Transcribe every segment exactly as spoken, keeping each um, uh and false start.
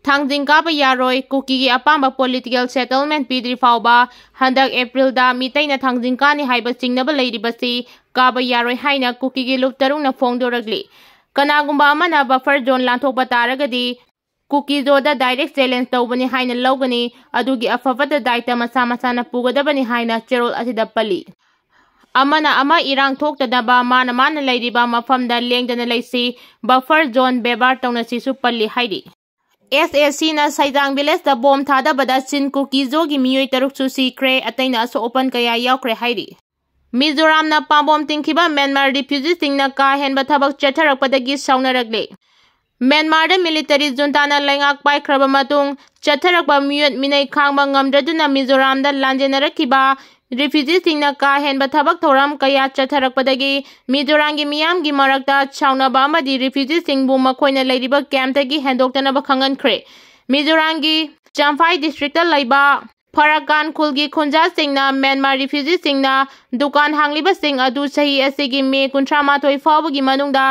ꯊꯥꯡꯖꯤꯡ ꯀꯥꯕ ꯌꯥꯔꯣꯏ, ꯀꯨꯀꯤꯒꯤ ꯑꯄꯥꯝꯕ political settlement ꯄꯤꯗ꯭ꯔꯤ ꯐꯥꯎꯕ ꯍꯟꯗꯛ ꯑꯦꯄ꯭ꯔꯤꯜꯗ ꯃꯤꯇꯩꯅ ꯊꯥꯡꯖꯤꯡ ꯀꯥꯅꯤ ꯍꯥꯏꯕ ꯆꯤꯡꯅꯕ ꯂꯩꯔꯤꯕꯁꯤ ꯀꯥꯕ ꯌꯥꯔꯣꯏ ꯍꯥꯏꯅ ꯀꯨꯀꯤꯒꯤ ꯂꯨꯞ ꯇꯔꯨꯛꯅ ꯐꯣꯡꯗꯣꯔꯛꯂꯤ꯫ ꯀꯅꯥꯒꯨꯝꯕ ꯑꯃꯅ buffer zone ꯂꯥꯟꯊꯣꯛꯄ ꯇꯥꯔꯒꯗꯤ ꯀꯨꯀꯤꯖꯣꯗ direct challenge ꯇꯧꯕꯅꯤ ꯍꯥꯏꯅ ꯂꯧꯒꯅꯤ, ꯑꯗꯨꯒꯤ ꯑꯐꯕꯗ ꯗꯥꯏꯇ ꯃꯁꯥ ꯃꯁꯥꯅ ꯄꯨꯒꯗꯕꯅꯤ ꯍꯥꯏꯅ ꯆꯦꯔꯣꯜ ꯑꯁꯤꯗ ꯄꯜꯂꯤ꯫ ꯑꯃꯅ ꯑꯃ ꯏꯔꯥꯡ ꯊꯣꯛꯇꯅꯕ ꯃꯥꯅ ꯃꯥꯅ ꯂꯩꯔꯤꯕ ꯃꯐꯝꯗ ꯂꯦꯡꯗꯅ ꯂꯩꯁꯤ, buffer zone ꯕꯦꯕꯥꯔ ꯇꯧꯅꯁꯤꯁꯨ ꯄꯜꯂꯤ ꯍꯥꯏꯔꯤ꯫ ꯑꯦꯁ ꯑꯦꯁ ꯁꯤꯅ ꯁꯩꯖꯥꯡ ꯚꯤꯂꯦꯖꯇ ꯕꯣꯝ ꯊꯥꯗꯕꯗ ꯆꯤꯟ ꯀꯨꯀꯤꯖꯣꯒꯤ ꯃꯤꯑꯣꯏ ꯇꯔꯨꯛꯁꯨ ꯁꯤꯈ꯭ꯔꯦ, ꯑꯇꯩꯅ ꯑꯁꯣꯛ ꯑꯄꯟ ꯀꯌꯥ ꯌꯥꯎꯈ꯭ꯔꯦ ꯍꯥꯏꯔꯤ꯫ ꯃꯤꯖꯣꯔꯥꯝꯅ ꯄꯥꯝꯕꯣꯝ ꯇꯤꯡꯈꯤꯕ ꯃ꯭ꯌꯥꯟꯃꯥꯔ ꯔꯤꯐ꯭ꯌꯨꯖꯤꯁꯤꯡꯅ ꯀꯥ ꯍꯦꯟꯕ ꯊꯕꯛ ꯆꯠꯊꯔꯛꯄꯗꯒꯤ ꯁꯥꯎꯅꯔꯛꯂꯦ꯫ ꯃ꯭ꯌꯥꯟꯃꯥꯔꯗ ꯃꯤꯂꯤꯇꯔꯤ ꯖꯨꯟꯇꯥꯅ ꯂꯩꯉꯥꯛ ꯄꯥꯏꯈ꯭ꯔꯕ ꯃꯇꯨꯡ ꯆꯠꯊꯔꯛꯄ ꯃꯤꯑꯣꯠ ꯃꯤꯅꯩ ꯈꯥꯡꯕ ꯉꯝꯗ꯭ꯔꯗꯨꯅ ꯃꯤꯖꯣꯔꯥꯝꯗ ꯂꯥꯟꯖꯦꯟꯅꯔꯛꯈꯤꯕ ꯔꯤꯐ꯭ꯌꯨꯖꯤꯁꯤꯡꯅ ꯀꯥ ꯍꯦꯟꯕ ꯊꯕꯛ ꯊꯧꯔꯝ ꯀꯌꯥ ꯆꯠꯊꯔꯛꯄꯗꯒꯤ ꯃꯤꯖꯣꯔꯥꯝꯒꯤ ꯃꯤꯌꯥꯝꯒꯤ ꯃꯔꯛꯇ ꯁꯥꯎꯅꯕ ꯑꯃꯗꯤ ꯔꯤꯐ꯭ꯌꯨꯖꯤꯁꯤꯡꯕꯨ ꯃꯈꯣꯏꯅ ꯂꯩꯔꯤꯕ ꯀꯦꯝꯞꯇꯒꯤ ꯍꯦꯟꯗꯣꯛꯇꯅꯕ ꯈꯪꯍꯟꯈ꯭ꯔꯦ꯫ ꯃꯤꯖꯣꯔꯥꯝꯒꯤ ꯆꯝꯐꯥꯏ ꯗꯤꯁꯇ꯭ꯔꯤꯛꯇ ꯂꯩꯕ ꯐꯔꯥꯀꯥꯟ ꯈꯨꯜꯒꯤ ꯈꯨꯟꯖꯥꯁꯤꯡꯅ ꯃ꯭ꯌꯥꯟꯃꯥꯔ ꯔꯤꯐ꯭ꯌꯨꯖꯤꯁꯤꯡꯅ ꯗꯨꯀꯥꯟ ꯍꯥꯡꯂꯤꯕꯁꯤꯡ ꯑꯗꯨ ꯆꯍꯤ ꯑꯁꯤꯒꯤ ꯃꯦ ꯀꯨꯟꯊ꯭ꯔꯥ ꯃꯥꯊꯣꯏ ꯐꯥꯎꯕꯒꯤ ꯃꯅꯨꯡꯗ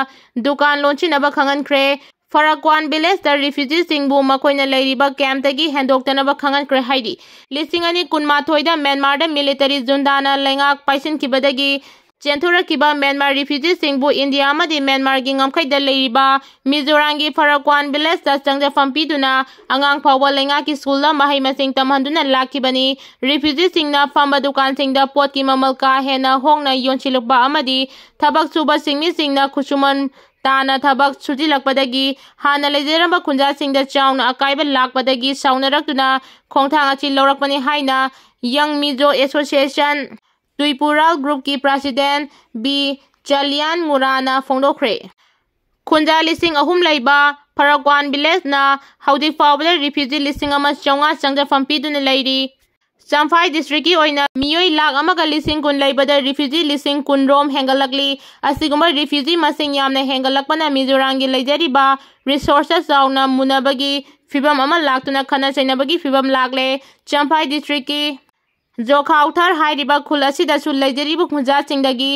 ꯗꯨꯀꯥꯟ ꯂꯣꯟꯁꯤꯟꯅꯕ ꯈꯪꯍꯟꯈ꯭ꯔꯦ꯫ ꯐꯔꯥꯀ꯭ꯋꯥꯟ ꯚꯤꯂꯦꯖꯇ ꯔꯤꯐ꯭ꯌꯨꯖꯤꯁꯤꯡꯕꯨ ꯃꯈꯣꯏꯅ ꯂꯩꯔꯤꯕ ꯀꯦꯝꯞꯇꯒꯤ ꯍꯦꯟꯗꯣꯛꯇꯅꯕ ꯈꯪꯍꯟꯈ꯭ꯔꯦ ꯍꯥꯏꯔꯤ꯫ ꯂꯤꯁꯤꯡ ꯑꯅꯤ ꯀꯨꯟꯃꯥꯊꯣꯏꯗ ꯃ꯭ꯌꯥꯟꯃꯥꯔꯗ ꯃꯤꯂꯤꯇꯔꯤ ꯖꯨꯟꯇꯥꯅ ꯂꯩꯉꯥꯛ ꯄꯥꯏꯁꯤꯟꯈꯤꯕꯗꯒꯤ ꯆꯦꯟꯊꯣꯔꯛꯈꯤꯕ ꯃ꯭ꯌꯥꯟꯃꯥꯔ ꯔꯤꯐ꯭ꯌꯨꯖꯤꯁꯤꯡꯕꯨ ꯏꯟꯗꯤꯌꯥ ꯑꯃꯗꯤ ꯃ꯭ꯌꯥꯟꯃꯥꯔꯒꯤ ꯉꯝꯈꯩꯗ ꯂꯩꯔꯤꯕ ꯃꯤꯖꯣꯔꯥꯝꯒꯤ ꯐꯔꯥꯀ꯭ꯋꯥꯟ ꯚꯤꯂꯦꯖꯇ ꯆꯪꯖꯐꯝ ꯄꯤꯗꯨꯅ ꯑꯉꯥꯡ ꯐꯥꯎꯕ ꯂꯩꯉꯥꯛꯀꯤ ꯁ꯭ꯀꯨꯜꯗ ꯃꯍꯩ ꯃꯁꯤꯡ ꯇꯝꯍꯟꯗꯨꯅ ꯂꯥꯛꯈꯤꯕꯅꯤ꯫ ꯔꯤꯐ꯭ꯌꯨꯖꯤꯁꯤꯡꯅ ꯐꯝꯕ ꯗꯨꯀꯥꯟꯁꯤꯡꯗ ꯄꯣꯠꯀꯤ ꯃꯃꯜ ꯀꯥ ꯍꯦꯟꯅ ꯍꯣꯡꯅ ꯌꯣꯟꯁꯤꯜꯂꯛꯄ ꯑꯃꯗꯤ ꯊꯕꯛ ꯁꯨꯕ ꯁꯤꯟꯃꯤꯁꯤꯡꯅ ꯈꯨꯠꯁꯨꯃꯟ ꯇꯥꯅ ꯊꯕꯛ ꯁꯨꯖꯤꯜꯂꯛꯄꯗꯒꯤ ꯍꯥꯟꯅ ꯂꯩꯖꯔꯝꯕ ꯈꯨꯟꯖꯥꯁꯤꯡꯗ ꯆꯥꯎꯅ ꯑꯀꯥꯏꯕ ꯂꯥꯛꯄꯗꯒꯤ ꯁꯥꯎꯅꯔꯛꯇꯨꯅ ꯈꯣꯡꯊꯥꯡ ꯑꯁꯤ ꯂꯧꯔꯛꯄꯅꯤ ꯍꯥꯏꯅ ꯌꯪ ꯃꯤꯖꯣ ꯑꯦꯁꯣꯁꯤꯌꯦꯁꯟ ꯇꯨꯏꯄꯨꯔꯥꯜ ꯒ꯭ꯔꯨꯞꯀꯤ ꯄ꯭ꯔꯁꯤꯗꯦꯟ ꯕꯤ ꯆꯂꯤꯌꯥꯟ ꯃꯨꯔꯥꯅ ꯐꯣꯡꯗꯣꯛꯈ꯭ꯔꯦ꯫ ꯈꯨꯟꯖꯥ ꯂꯤꯁꯤꯡ ꯑꯍꯨꯝ ꯂꯩꯕ ꯐꯔꯛꯋꯥꯟ ꯚꯤꯂꯦꯖꯅ ꯍꯧꯖꯤꯛ ꯐꯥꯎꯕꯗ ꯔꯤꯐ꯭ꯌꯨꯖꯤ ꯂꯤꯁꯤꯡ ꯑꯃ ꯆꯥꯝꯃꯉꯥ ꯆꯪꯖꯐꯝ ꯄꯤꯗꯨꯅ ꯂꯩꯔꯤ꯫ ꯆꯝꯐꯥꯏ ꯗꯤꯁꯇ꯭ꯔꯤꯛꯀꯤ ꯑꯣꯏꯅ ꯃꯤꯑꯣꯏ ꯂꯥꯈ ꯑꯃꯒ ꯂꯤꯁꯤꯡ ꯀꯨꯟ ꯂꯩꯕꯗ ꯔꯤꯐ꯭ꯌꯨꯖꯤ ꯂꯤꯁꯤꯡ ꯀꯨꯟ ꯔꯣꯝ ꯍꯦꯟꯒꯠꯂꯛꯂꯤ꯫ ꯑꯁꯤꯒꯨꯝꯕ ꯔꯤꯐ꯭ꯌꯨꯖꯤ ꯃꯁꯤꯡ ꯌꯥꯝꯅ ꯍꯦꯟꯒꯠꯂꯛꯄꯅ ꯃꯤꯖꯣꯔꯥꯝꯒꯤ ꯂꯩꯖꯔꯤꯕ ꯔꯤꯁꯣꯔꯁꯇ ꯆꯥꯎꯅ ꯃꯨꯟꯅꯕꯒꯤ ꯐꯤꯕꯝ ꯑꯃ ꯂꯥꯛꯇꯨꯅ ꯈꯠꯅ ꯆꯩꯅꯕꯒꯤ ꯐꯤꯕꯝ ꯂꯥꯛꯂꯦ꯫ ꯆꯝꯐꯥꯏ ꯗꯤꯁꯇ꯭ꯔꯤꯛꯀꯤ ꯖꯣꯈꯥꯎꯊꯔ ꯍꯥꯏꯔꯤꯕ ꯈꯨꯜ ꯑꯁꯤꯗꯁꯨ ꯂꯩꯖꯔꯤꯕ ꯈꯨꯟꯖꯥꯁꯤꯡꯗꯒꯤ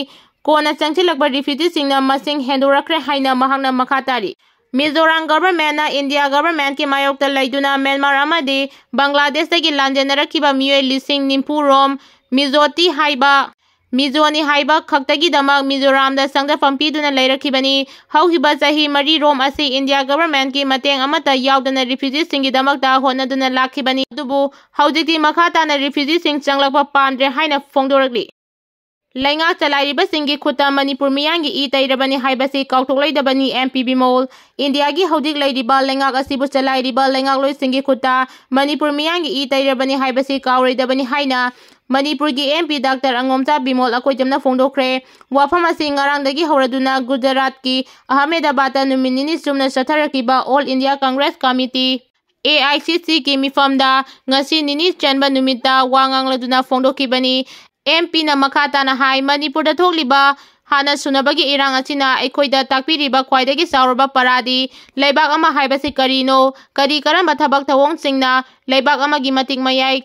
ꯀꯣꯟꯅ ꯆꯪꯁꯤꯜꯂꯛꯄ ꯔꯤꯐ꯭ꯌꯨꯖꯤꯁꯤꯡꯅ ꯃꯁꯤꯡ ꯍꯦꯟꯗꯣꯔꯛꯈ꯭ꯔꯦ ꯍꯥꯏꯅ ꯃꯍꯥꯛꯅ ꯃꯈꯥ ꯇꯥꯔꯤ꯫ ꯃꯤꯖꯣꯔꯥꯝ ꯒꯚꯔꯟꯃꯦꯟꯠꯅ ꯏꯟꯗꯤꯌꯥ ꯒꯚꯔꯟꯃꯦꯟꯠꯀꯤ ꯃꯥꯌꯣꯛꯇ ꯂꯩꯗꯨꯅ ꯃ꯭ꯌꯥꯟꯃꯥꯔ ꯑꯃꯗꯤ ꯕꯪꯒ꯭ꯂꯥꯗꯦꯁꯇꯒꯤ ꯂꯥꯟꯖꯦꯟꯅꯔꯛꯈꯤꯕ ꯃꯤꯑꯣꯏ ꯂꯤꯁꯤꯡ ꯅꯤꯐꯨ ꯔꯣꯝ ꯃꯤꯖꯣꯇꯤ ꯍꯥꯏꯕ, ꯃꯤꯖꯣꯅꯤ ꯍꯥꯏꯕ ꯈꯛꯇꯒꯤꯗꯃꯛ ꯃꯤꯖꯣꯔꯥꯝꯗ ꯆꯪꯖꯐꯝ ꯄꯤꯗꯨꯅ ꯂꯩꯔꯛꯈꯤꯕꯅꯤ꯫ ꯍꯧꯈꯤꯕ ꯆꯍꯤ ꯃꯔꯤ ꯔꯣꯝ ꯑꯁꯤ ꯏꯟꯗꯤꯌꯥ ꯒꯚꯔꯟꯃꯦꯟꯠꯀꯤ ꯃꯇꯦꯡ ꯑꯃꯠꯇ ꯌꯥꯎꯗꯅ ꯔꯤꯐ꯭ꯌꯨꯖꯤꯁꯤꯡꯒꯤꯗꯃꯛꯇ ꯍꯣꯠꯅꯗꯨꯅ ꯂꯥꯛꯈꯤꯕꯅꯤ꯫ ꯑꯗꯨꯕꯨ ꯍꯧꯖꯤꯛꯇꯤ ꯃꯈꯥ ꯇꯥꯅ ꯔꯤꯐ꯭ꯌꯨꯖꯤꯁꯤꯡ ꯆꯪꯂꯛꯄ ꯄꯥꯝꯗ꯭ꯔꯦ ꯍꯥꯏꯅ ꯐꯣꯡꯗꯣꯔꯛꯂꯤ꯫ ꯂꯩꯉꯥꯛ ꯆꯂꯥꯏꯔꯤꯕꯁꯤꯡꯒꯤ ꯈꯨꯠꯇ ꯃꯅꯤꯄꯨꯔ ꯃꯤꯌꯥꯝꯒꯤ ꯏ ꯇꯩꯔꯕꯅꯤ ꯍꯥꯏꯕꯁꯤ ꯀꯥꯎꯊꯣꯛꯂꯣꯏꯗꯕꯅꯤ꯫ ꯑꯦꯝ ꯄꯤ ꯕꯤꯃꯣꯜ, ꯏꯟꯗꯤꯌꯥꯒꯤ ꯍꯧꯖꯤꯛ ꯂꯩꯔꯤꯕ ꯂꯩꯉꯥꯛ ꯑꯁꯤꯕꯨ ꯆꯂꯥꯏꯔꯤꯕ ꯂꯩꯉꯥꯛꯂꯣꯏꯁꯤꯡꯒꯤ ꯈꯨꯠꯇ ꯃꯅꯤꯄꯨꯔ ꯃꯤꯌꯥꯝꯒꯤ ꯏ ꯇꯩꯔꯕꯅꯤ ꯍꯥꯏꯕꯁꯤ ꯀꯥꯎꯔꯣꯏꯗꯕꯅꯤ ꯍꯥꯏꯅ ꯃꯅꯤꯄꯨꯔꯒꯤ ꯑꯦꯝ ꯄꯤ ꯗꯥꯛꯇꯔ ꯑꯉꯣꯝꯆꯥ ꯕꯤꯃꯣꯜ ꯑꯀꯣꯏꯖꯝꯅ ꯐꯣꯡꯗꯣꯛꯈ꯭ꯔꯦ꯫ ꯋꯥꯐꯝ ꯑꯁꯤ ꯉꯔꯥꯡꯗꯒꯤ ꯍꯧꯔꯗꯨꯅ ꯒꯨꯖꯔꯥꯠꯀꯤ ꯑꯍꯃꯦꯗꯥꯕꯥꯗꯇ ꯅꯨꯃꯤꯠ ꯅꯤꯅꯤ ꯆꯨꯝꯅ ꯆꯠꯊꯔꯛꯈꯤꯕ all India Congress committee, A I C ꯁꯤꯒꯤ ꯃꯤꯐꯝꯗ ꯉꯁꯤ ꯅꯤꯅꯤ ꯆꯟꯕ ꯅꯨꯃꯤꯠꯇ ꯋꯥ ꯉꯥꯡꯂꯗꯨꯅ ꯐꯣꯡꯗꯣꯛꯈꯤꯕꯅꯤ꯫ ꯑꯦꯝ ꯄꯤꯅ ꯃꯈꯥ ꯇꯥꯅ ꯍꯥꯏ, ꯃꯅꯤꯄꯨꯔꯗ ꯊꯣꯛꯂꯤꯕ ꯍꯥꯟꯅ ꯁꯨꯅꯕꯒꯤ ꯏꯔꯥꯡ ꯑꯁꯤꯅ ꯑꯩꯈꯣꯏꯗ ꯇꯥꯛꯄꯤꯔꯤꯕ ꯈ꯭ꯋꯥꯏꯗꯒꯤ ꯆꯥꯎꯔꯕ ꯄꯔꯥꯗꯤ ꯂꯩꯕꯥꯛ ꯑꯃ ꯍꯥꯏꯕꯁꯤ ꯀꯔꯤꯅꯣ, ꯀꯔꯤ ꯀꯔꯝꯕ ꯊꯕꯛ ꯊꯧꯑꯣꯡꯁꯤꯡꯅ ꯂꯩꯕꯥꯛ ꯑꯃꯒꯤ ꯃꯇꯤꯛ ꯃꯌꯥꯏ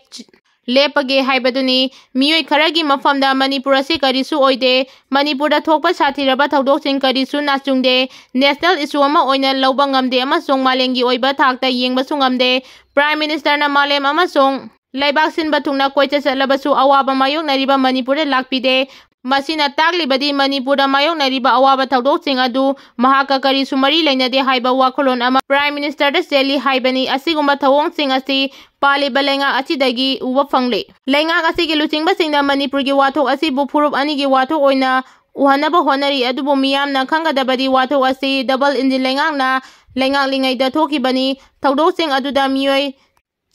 ꯂꯦꯞꯄꯒꯦ ꯍꯥꯏꯕꯗꯨꯅꯤ꯫ ꯃꯤꯑꯣꯏ ꯈꯔꯒꯤ ꯃꯐꯝꯗ ꯃꯅꯤꯄꯨꯔ ꯑꯁꯤ ꯀꯔꯤꯁꯨ ꯑꯣꯏꯗꯦ꯫ ꯃꯅꯤꯄꯨꯔꯗ ꯊꯣꯛꯄ ꯁꯥꯊꯤꯔꯕ ꯊꯧꯗꯣꯛꯁꯤꯡ ꯀꯔꯤꯁꯨ ꯅꯥꯆꯨꯡꯗꯦ꯫ ꯅꯦꯁꯅꯦꯜ ꯏꯁꯨ ꯑꯃ ꯑꯣꯏꯅ ꯂꯧꯕ ꯉꯝꯗꯦ ꯑꯃꯁꯨꯡ ꯃꯥꯂꯦꯝꯒꯤ ꯑꯣꯏꯕ ꯊꯥꯛꯇ ꯌꯦꯡꯕꯁꯨ ꯉꯝꯗꯦ꯫ ꯄ꯭ꯔꯥꯏꯝ ꯃꯤꯅꯤꯁꯇꯔꯅ ꯃꯥꯂꯦꯝ ꯑꯃꯁꯨꯡ ꯂꯩꯕꯥꯛ ꯁꯤꯟꯕ ꯊꯨꯡꯅ ꯀꯣꯏꯆꯠ ꯆꯠꯂꯕꯁꯨ ꯑꯋꯥꯕ ꯃꯥꯌꯣꯛꯅꯔꯤꯕ ꯃꯅꯤꯄꯨꯔꯗ ꯂꯥꯛꯄꯤꯗꯦ꯫ ꯃꯁꯤꯅ ꯇꯥꯛꯂꯤꯕꯗꯤ ꯃꯅꯤꯄꯨꯔꯗ ꯃꯥꯌꯣꯛꯅꯔꯤꯕ ꯑꯋꯥꯕ ꯊꯧꯗꯣꯛꯁꯤꯡ ꯑꯗꯨ ꯃꯍꯥꯛꯀ ꯀꯔꯤꯁꯨ ꯃꯔꯤ ꯂꯩꯅꯗꯦ ꯍꯥꯏꯕ ꯋꯥꯈꯜꯂꯣꯟ ꯑꯃ ꯄ꯭ꯔꯥꯏꯝ ꯃꯤꯅꯤꯁꯇꯔꯗ ꯆꯦꯜꯂꯤ ꯍꯥꯏꯕꯅꯤ꯫ ꯑꯁꯤꯒꯨꯝꯕ ꯊꯧꯑꯣꯡꯁꯤꯡ ꯑꯁꯤ ꯄꯥꯜꯂꯤꯕ ꯂꯩꯉꯥꯛ ꯑꯁꯤꯗꯒꯤ ꯎꯕ ꯐꯪꯂꯦ꯫ ꯂꯩꯉꯥꯛ ꯑꯁꯤꯒꯤ ꯂꯨꯆꯤꯡꯕꯁꯤꯡꯅ ꯃꯅꯤꯄꯨꯔꯒꯤ ꯋꯥꯊꯣꯛ ꯑꯁꯤꯕꯨ ꯐꯨꯔꯨꯞ ꯑꯅꯤꯒꯤ ꯋꯥꯊꯣꯛ ꯑꯣꯏꯅ ꯎꯍꯟꯅꯕ ꯍꯣꯠꯅꯔꯤ, ꯑꯗꯨꯕꯨ ꯃꯤꯌꯥꯝꯅ ꯈꯪꯒꯗꯕꯗꯤ ꯋꯥꯊꯣꯛ ꯑꯁꯤ ꯗꯕꯜ ꯏꯟꯖꯤꯟ ꯂꯩꯉꯥꯛꯅ ꯂꯩꯉꯥꯛꯂꯤꯉꯩꯗ ꯊꯣꯛꯈꯤꯕꯅꯤ꯫ ꯊꯧꯗꯣꯛꯁꯤꯡ ꯑꯗꯨꯗ ꯃꯤꯑꯣꯏ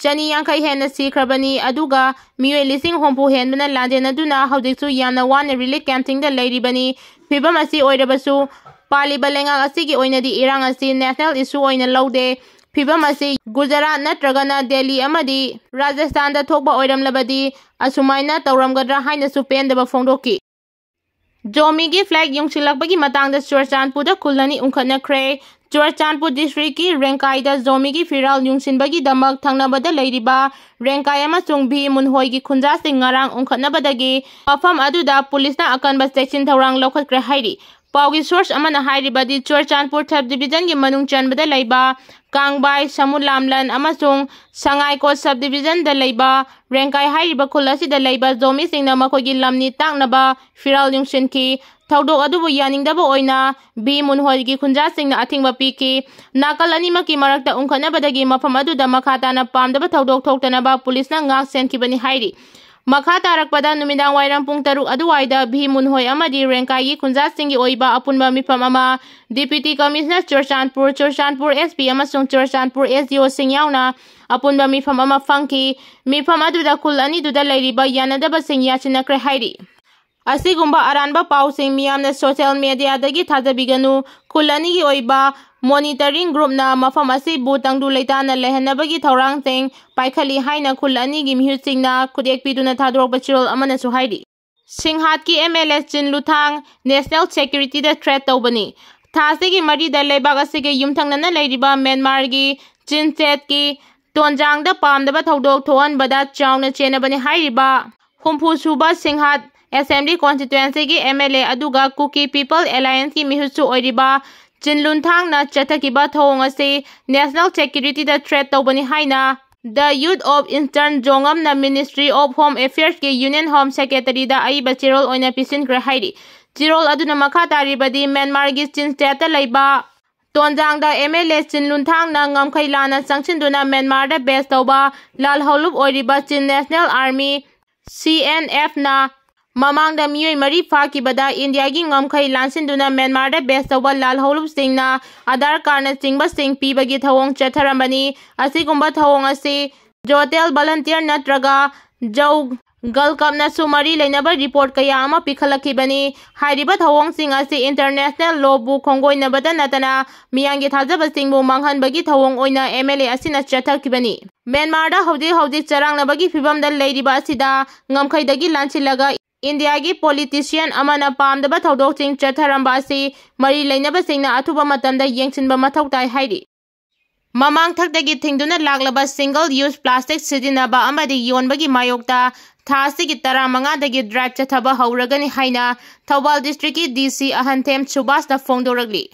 ꯆꯅꯤ ꯌꯥꯡꯈꯩ ꯍꯦꯟꯅ ꯁꯤꯈ꯭ꯔꯕꯅꯤ, ꯑꯗꯨꯒ ꯃꯤꯑꯣꯏ ꯂꯤꯁꯤꯡ ꯍꯨꯝꯐꯨ ꯍꯦꯟꯕꯅ ꯂꯥꯟꯖꯦꯟꯅꯗꯨꯅ ꯍꯧꯖꯤꯛꯁꯨ ꯌꯥꯝꯅ ꯋꯥꯅ ꯔꯤꯂꯤꯐ ꯀꯦꯝꯞꯁꯤꯡꯗ ꯂꯩꯔꯤꯕꯅꯤ꯫ ꯐꯤꯕꯝ ꯑꯁꯤ ꯑꯣꯏꯔꯕꯁꯨ ꯄꯥꯜꯂꯤꯕ ꯂꯩꯉꯥꯛ ꯑꯁꯤꯒꯤ ꯑꯣꯏꯅꯗꯤ ꯏꯔꯥꯡ ꯑꯁꯤ ꯅꯦꯁꯅꯦꯜ ꯏꯁꯨ ꯑꯣꯏꯅ ꯂꯧꯗꯦ꯫ ꯐꯤꯕꯝ ꯑꯁꯤ ꯒꯨꯖꯔꯥꯠ ꯅꯠꯇ꯭ꯔꯒꯅ ꯗꯦꯜꯂꯤ ꯑꯃꯗꯤ ꯔꯥꯖꯁꯊꯥꯟꯗ ꯊꯣꯛꯄ ꯑꯣꯏꯔꯝꯂꯕꯗꯤ ꯑꯁꯨꯃꯥꯏꯅ ꯇꯧꯔꯝꯒꯗ꯭ꯔꯥ ꯍꯥꯏꯅꯁꯨ ꯄꯦꯟꯗꯕ ꯐꯣꯡꯗꯣꯛꯈꯤ꯫ ꯖꯣꯃꯤꯒꯤ ꯐ꯭ꯂꯦꯒ ꯌꯨꯡꯁꯤꯜꯂꯛꯄꯒꯤ ꯃꯇꯥꯡꯗ ꯆꯨꯔꯆꯥꯟꯄꯨꯔꯗ ꯈꯨꯜ ꯑꯅꯤ ꯎꯪꯈꯠꯅꯈ꯭ꯔꯦ꯫ ꯆꯨꯔꯆꯥꯟꯄꯨꯔ ꯗꯤꯁꯇ꯭ꯔꯤꯛꯀꯤ ꯔꯦꯡꯀꯥꯏꯗ ꯖꯣꯃꯤꯒꯤ ꯐꯤꯔꯥꯜ ꯌꯨꯡꯁꯤꯟꯕꯒꯤꯗꯃꯛ ꯊꯪꯅꯕꯗ ꯂꯩꯔꯤꯕ ꯔꯦꯡꯀꯥꯏ ꯑꯃꯁꯨꯡ ꯚꯤ ꯃꯨꯟꯍꯣꯏꯒꯤ ꯈꯨꯟꯖꯥꯁꯤꯡ ꯉꯔꯥꯡ ꯎꯪꯈꯠꯅꯕꯗꯒꯤ ꯃꯐꯝ ꯑꯗꯨꯗ ꯄꯨꯂꯤꯁꯅ ꯑꯀꯟꯕ ꯆꯦꯛꯁꯤꯟ ꯊꯧꯔꯥꯡ ꯂꯧꯈꯠꯈ꯭ꯔꯦ ꯍꯥꯏꯔꯤ꯫ ꯄꯥꯎꯒꯤ source ꯑꯃꯅ ꯍꯥꯏꯔꯤꯕꯗꯤ, ꯆꯨꯔꯆꯥꯟꯄꯨꯔ sub divisionꯒꯤ ꯃꯅꯨꯡ ꯆꯟꯕꯗ ꯂꯩꯕ ꯀꯥꯡꯕꯥꯏ, ꯁꯃꯨꯂꯥꯝꯂꯟ ꯑꯃꯁꯨꯡ ꯁꯉꯥꯏꯀꯣꯠ sub divisionꯗ ꯂꯩꯕ ꯔꯦꯡꯀꯥꯏ ꯍꯥꯏꯔꯤꯕ ꯈꯨꯜ ꯑꯁꯤꯗ ꯂꯩꯕ ꯖꯣꯃꯤꯁꯤꯡꯅ ꯃꯈꯣꯏꯒꯤ ꯂꯝꯅꯤ ꯇꯥꯛꯅꯕ ꯐꯤꯔꯥꯜ ꯌꯨꯡꯁꯤꯟꯈꯤ꯫ ꯊꯧꯗꯣꯛ ꯑꯗꯨꯕꯨ ꯌꯥꯅꯤꯡꯗꯕ ꯑꯣꯏꯅ ꯚꯤ ꯃꯨꯟꯍꯣꯏꯒꯤ ꯈꯨꯟꯖꯥꯁꯤꯡꯅ ꯑꯊꯤꯡꯕ ꯄꯤꯈꯤ꯫ ꯅꯥꯀꯜ ꯑꯅꯤꯃꯛꯀꯤ ꯃꯔꯛꯇ ꯎꯪꯈꯠꯅꯕꯗꯒꯤ ꯃꯐꯝ ꯑꯗꯨꯗ ꯃꯈꯥ ꯇꯥꯅ ꯄꯥꯝꯗꯕ ꯊꯧꯗꯣꯛ ꯊꯣꯛꯇꯅꯕ ꯄꯨꯂꯤꯁꯅ ꯉꯥꯛ ꯁꯦꯟꯈꯤꯕꯅꯤ ꯍꯥꯏꯔꯤ꯫ ꯃꯈꯥ ꯇꯥꯔꯛꯄꯗ ꯅꯨꯃꯤꯗꯥꯡ ꯋꯥꯏꯔꯝ ꯄꯨꯡ ꯇꯔꯨꯛ ꯑꯗꯨꯋꯥꯏꯗ ꯚꯤ ꯃꯨꯟꯍꯣꯏ ꯑꯃꯗꯤ ꯔꯦꯡꯀꯥꯏꯒꯤ ꯈꯨꯟꯖꯥꯁꯤꯡꯒꯤ ꯑꯣꯏꯕ ꯑꯄꯨꯟꯕ ꯃꯤꯐꯝ ꯑꯃ Deputy Commissioner Churachandpur, Churachandpur SP ꯑꯃꯁꯨꯡ ꯆꯨꯔꯆꯥꯟꯄꯨꯔ SDOꯁꯤꯡ ꯌꯥꯎꯅ ꯑꯄꯨꯟꯕ ꯃꯤꯐꯝ ꯑꯃ ꯐꯪꯈꯤ꯫ ꯃꯤꯐꯝ ꯑꯗꯨꯗ ꯈꯨꯜ ꯑꯅꯤꯗꯨꯗ ꯂꯩꯔꯤꯕ ꯌꯥꯅꯗꯕꯁꯤꯡ ꯌꯥꯁꯤꯟꯅꯈ꯭ꯔꯦ ꯍꯥꯏꯔꯤ꯫ ꯑꯁꯤꯒꯨꯝꯕ ꯑꯔꯥꯟꯕ ꯄꯥꯎꯁꯤꯡ ꯃꯤꯌꯥꯝꯅ social mediaꯗꯒꯤ ꯊꯥꯖꯕꯤꯒꯅꯨ꯫ ꯈꯨꯜ ꯑꯅꯤꯒꯤ ꯑꯣꯏꯕ monitoring groupꯅ ꯃꯐꯝ ꯑꯁꯤꯕꯨ ꯇꯪꯗꯨ ꯂꯩꯇꯥꯅ ꯂꯩꯍꯟꯅꯕꯒꯤ ꯊꯧꯔꯥꯡꯁꯤꯡ ꯄꯥꯏꯈꯠꯂꯤ ꯍꯥꯏꯅ ꯈꯨꯜ ꯑꯅꯤꯒꯤ ꯃꯤꯍꯨꯠꯁꯤꯡꯅ ꯈꯨꯠꯌꯦꯛ ꯄꯤꯗꯨꯅ ꯊꯥꯗꯣꯔꯛꯄ ꯆꯦꯔꯣꯜ ꯑꯃꯅꯁꯨ ꯍꯥꯏꯔꯤ꯫ ꯁꯤꯡꯍꯥꯠꯀꯤ MLA ꯆꯤꯟ ꯂꯨꯊꯥꯡ national securityꯗ threat ꯇꯧꯕꯅꯤ꯫ ꯊꯥ ꯑꯁꯤꯒꯤ ꯃꯔꯤꯗ ꯂꯩꯕꯥꯛ ꯑꯁꯤꯒꯤ ꯌꯨꯝꯊꯪꯅꯅ ꯂꯩꯔꯤꯕ ꯃ꯭ꯌꯥꯟꯃꯥꯔꯒꯤ ꯆꯤꯟ ꯁ꯭ꯇꯦꯠꯀꯤ ꯇꯣꯟꯖꯥꯡꯗ ꯄꯥꯝꯗꯕ ꯊꯧꯗꯣꯛ ꯊꯣꯛꯍꯟꯕꯗ ꯆꯥꯎꯅ ꯆꯦꯟꯅꯕꯅꯤ ꯍꯥꯏꯔꯤꯕ ꯍꯨꯝꯐꯨ ꯁꯨꯕ ꯁꯤꯡꯍꯥꯠ Assembly Constituencyꯒꯤ MLA ꯑꯗꯨꯒ Kuki People Allianceꯀꯤ ꯃꯤꯍꯨꯠꯁꯨ ꯑꯣꯏꯔꯤꯕ ꯆꯤꯟ ꯂꯨꯟꯊꯥꯡꯅ ꯆꯠꯊꯈꯤꯕ ꯊꯧꯑꯣꯡ ꯑꯁꯤ national securityꯗ threat ꯇꯧꯕꯅꯤ ꯍꯥꯏꯅ The Youth of Eastern ꯖꯣꯡꯉꯝꯅ Ministry of Home Affairsꯀꯤ Union Home Secretaryꯗ ꯑꯏꯕ ꯆꯦꯔꯣꯜ ꯑꯣꯏꯅ ꯄꯤꯁꯤꯟꯈ꯭ꯔꯦ ꯍꯥꯏꯔꯤ꯫ ꯆꯦꯔꯣꯜ ꯑꯗꯨꯅ ꯃꯈꯥ ꯇꯥꯔꯤꯕꯗꯤ, ꯃ꯭ꯌꯥꯟꯃꯥꯔꯒꯤ ꯆꯤꯟ ꯁ꯭ꯇꯦꯠꯇ ꯂꯩꯕ ꯇꯣꯟꯖꯥꯡꯗ MLA ꯆꯤꯟ ꯂꯨꯟꯊꯥꯡꯅ ꯉꯝꯈꯩ ꯂꯥꯟꯅ ꯆꯪꯁꯤꯟꯗꯨꯅ ꯃ꯭ꯌꯥꯟꯃꯥꯔꯗ base ꯇꯧꯕ ꯂꯥꯜꯍꯧꯂꯨꯞ ꯑꯣꯏꯔꯤꯕ Chin National Army, CNFꯅ ꯃꯃꯥꯡꯗ ꯃꯤꯑꯣꯏ ꯃꯔꯤ ꯐꯥꯈꯤꯕꯗ ꯏꯟꯗꯤꯌꯥꯒꯤ ꯉꯝꯈꯩ ꯂꯥꯟꯁꯤꯟꯗꯨꯅ ꯃ꯭ꯌꯥꯟꯃꯥꯔꯗ base ꯇꯧꯕ ꯂꯥꯜꯍꯧꯂꯨꯞꯁꯤꯡꯅ ꯑꯙꯥꯔ ꯀꯥꯔꯗꯅꯆꯤꯡꯕꯁꯤꯡ ꯄꯤꯕꯒꯤ ꯊꯧꯑꯣꯡ ꯆꯠꯊꯔꯝꯕꯅꯤ꯫ ꯑꯁꯤꯒꯨꯝꯕ ꯊꯧꯑꯣꯡ ꯑꯁꯤ ꯖꯣꯇꯦꯜ volunteer ꯅꯠꯇ꯭ꯔꯒ ꯖꯧ ꯒꯜꯀꯞꯅꯁꯨ ꯃꯔꯤ ꯂꯩꯅꯕ report ꯀꯌꯥ ꯑꯃ ꯄꯤꯈꯠꯂꯛꯈꯤꯕꯅꯤ꯫ ꯍꯥꯏꯔꯤꯕ ꯊꯧꯑꯣꯡꯁꯤꯡ ꯑꯁꯤ international lawꯕꯨ ꯈꯣꯡꯒꯣꯏꯅꯕꯇ ꯅꯠꯇꯅ ꯃꯤꯌꯥꯝꯒꯤ ꯊꯥꯖꯕꯁꯤꯡꯕꯨ ꯃꯥꯡꯍꯟꯕꯒꯤ ꯊꯧꯑꯣꯡ ꯑꯣꯏꯅ MLA ꯑꯁꯤꯅ ꯆꯠꯊꯈꯤꯕꯅꯤ꯫ ꯃ꯭ꯌꯥꯟꯃꯥꯔꯗ ꯍꯧꯖꯤꯛ ꯍꯧꯖꯤꯛ ꯆꯔꯥꯡꯅꯕꯒꯤ ꯐꯤꯕꯝꯗ ꯂꯩꯔꯤꯕ ꯑꯁꯤꯗ ꯉꯝꯈꯩꯗꯒꯤ ꯂꯥꯟꯁꯤꯜꯂꯒ ꯏꯟꯗꯤꯌꯥꯒꯤ politician ꯑꯃꯅ ꯄꯥꯝꯗꯕ ꯊꯧꯗꯣꯛꯁꯤꯡ ꯆꯠꯊꯔꯝꯕ ꯑꯁꯤ ꯃꯔꯤ ꯂꯩꯅꯕꯁꯤꯡꯅ ꯑꯊꯨꯕ ꯃꯇꯝꯗ ꯌꯦꯡꯁꯤꯟꯕ ꯃꯊꯧ ꯇꯥꯏ ꯍꯥꯏꯔꯤ꯫ ꯃꯃꯥꯡꯊꯛꯇꯒꯤ ꯊꯤꯡꯗꯨꯅ ꯂꯥꯛꯂꯕ single use plastic ꯁꯤꯖꯤꯟꯅꯕ ꯑꯃꯗꯤ ꯌꯣꯟꯕꯒꯤ ꯃꯥꯌꯣꯛꯇ ꯊꯥ ꯑꯁꯤꯒꯤ ꯇꯔꯥꯃꯉꯥꯗꯒꯤ drive ꯆꯠꯊꯕ ꯍꯧꯔꯒꯅꯤ ꯍꯥꯏꯅ ꯊꯧꯕꯥꯜ districtꯀꯤ DC ꯑꯍꯟꯊꯦꯝ ꯁꯨꯕꯥꯁꯅ ꯐꯣꯡꯗꯣꯔꯛꯂꯤ꯫